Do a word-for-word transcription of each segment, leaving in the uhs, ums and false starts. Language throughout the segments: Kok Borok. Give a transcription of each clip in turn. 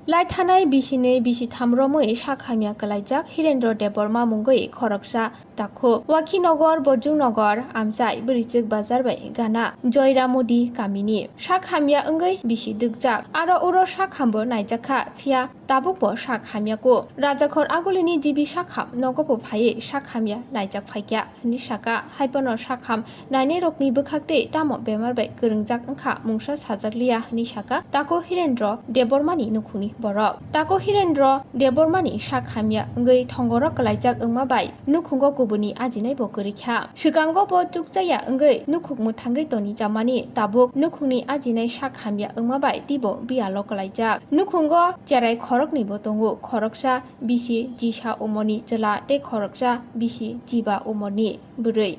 Laithanai bisinwi bisitham romwi sak hamya kwlaijak Hirendra Debbarma mungwi khoroksa takhuk. Wakhinagar, Borjungnogor, Amchai, Bwrwichwk Bazar bai gana Joyramudi kamini. Sak hamya wngwi bisi dwkjak. Aro uro sak hambo naijakha, phiya tabukbo sak hamya kuk. Rajakhor Agulini G B sak ham nogobo phaiwi sak hamya naijak phaikha, hwnwi sakha. Haiphano sak ham nainairokni bwkhaktwi tamo bemar bai kwrwngjak wngkha mungsa sajakliya hwnwi sakha Taku Hirendra Debbarmani nukhungni borok. Taku Hirendra Debbarmani sak hamya wngwi thongoro kwlaijak wngma bai nukhungo kubuni ajinaibo kwrwikha. Swkango bo chukchaya wngwi nukhung mwthangwi toni chamani, tabuk nukhungni ajinai sak hamya wngma bai teibo biyalo kwlaijak. Nukhungo cherai khoroknwibo tongo, khoroksa bisi jisa umorni chwla tei khoroksa bisi jiba umorni bwrwi.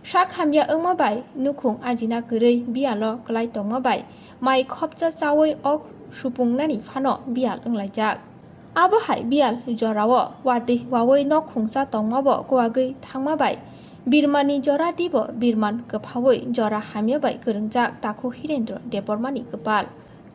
Sak hamya wngma bai nukhung ajina kwrwi biyalo kwlai tongma bai mai khopcha chaui ok supungnani phano biyal wnglaijak. Abo hai biyal jorao watwi waui nok khungsa tongmabo kuwagwi thangma bai birmanni jora teibo birman kwphaui jora hamya bai kwrwngjak Taku Hirendra Debbarmani kwpal.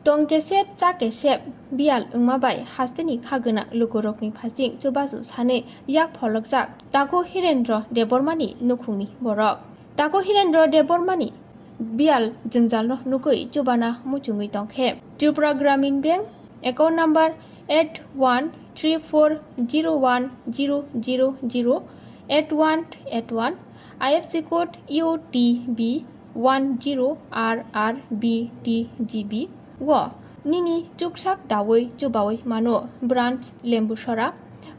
Tong kesep, cha kesep, biyal wngma bai hasteni khagwna lugurokni phasing chubachu sanwi yak pholokjak Taku Hirendra Debbarmani nukhungni borok. Taku Hirendra Debbarmani biyal jwngjalno nugwi chubana muchungwi tongkhe Tripura Gramin Bank account number eight one three four zero one zero zero zero eight one eight one, I F S C code U T B one zero R R B T G B o nini chuksak daui chubaui mano. Branch Lembusora,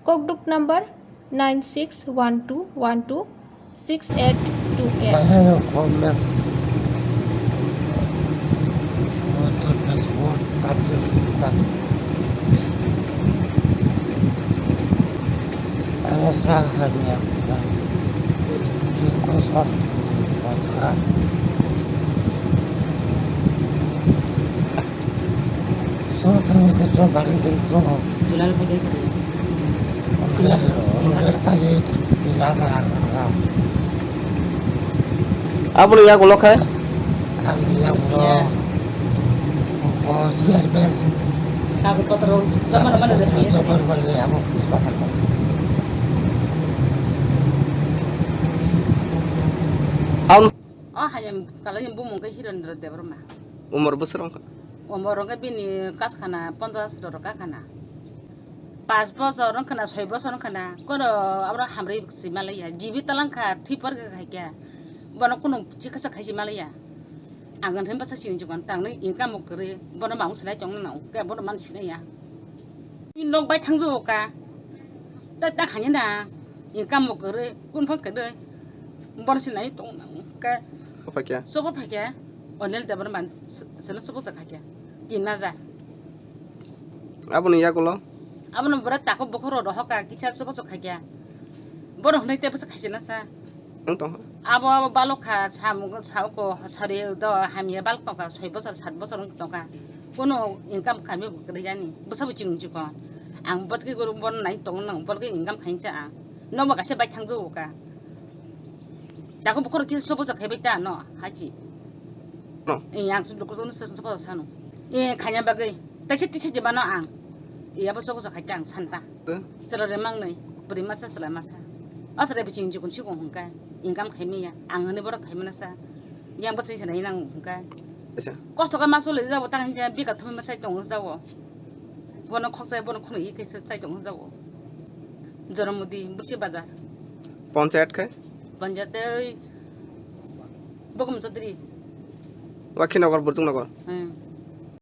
kokduk number nine six one two one two six eight two eight. Bahai rok kok mes. Motor mes wot kati kita. Ano sa kami ako na. Kiko sa kami ako na. Aboni yagulo khe? Aboni. O hayam kalai bumung khe Hirendra Debbarma. Umor bwswk wngkha? Umor wngkha bini kaskhana ponchash rok kakhana. Panch bochor wngkhana, soi bochor wngkhana, kono abro hamri si malaya. Jibi talangkha, thwi porikha khaikha. Bono kono chikasa khaisi malaya. Ang hwnwi bwsa chini jukon tangni income kwrwi, bono mamung sinai tongna nang, khe bono man sinai ya. Nok bai thangju ka. Ta, ta khani na. Income kwrwi, kun phang kwrwi. Bono sinai tong nang, khe. O phaikya? Sobo phaikya. Onel Debbarma, seno sobo sa khaikya. Tin hajar. Aboni yagulo? Abono bwrwi tako bokhoro rohoka, kisa sobo sa khaikya. Bono hwnwi tei bwsa khaisi na sa. Wng tong. Abo, abo balok kha, samung, sauko, sari do hamya balok tongkha, soi bosor, sat bosor wng tongkha. Kono income kami bo kwrwi yani, bwsa bo chini chikon. Ang botki guru bon nai tong nang, botki income khainsa ang. Nobo kaisa bai thangjo ka. Tako bokhoro kisa sobo sa khaibai ta no, hachi. No. Eh, ang su dukung sobo sa sano. Eh, khanya bagwi. Taisa tisa je mano ang. Eh, abo sobo sa khai ta ang santa. Eh? Chwla re mangnwi, bwrwi masa, chwla masa. O chwla biching jikun sikung hwnka, income khai manya, ang hwnwi borok khai mana sa. Yang bwsai se nai nang hwnka. Acha. Kosto kha ma chwlwi jabo, tang hinja bika thumwi ma chai tongo jabo. Bono khokchai, bono khwnwi khe chai tongo jabo. Joramudi, Burchi Bazar. Panchayat khe? Panchayat tei Bokom Chaudhary. Wakhinagar, Burjungnogor. Hmm.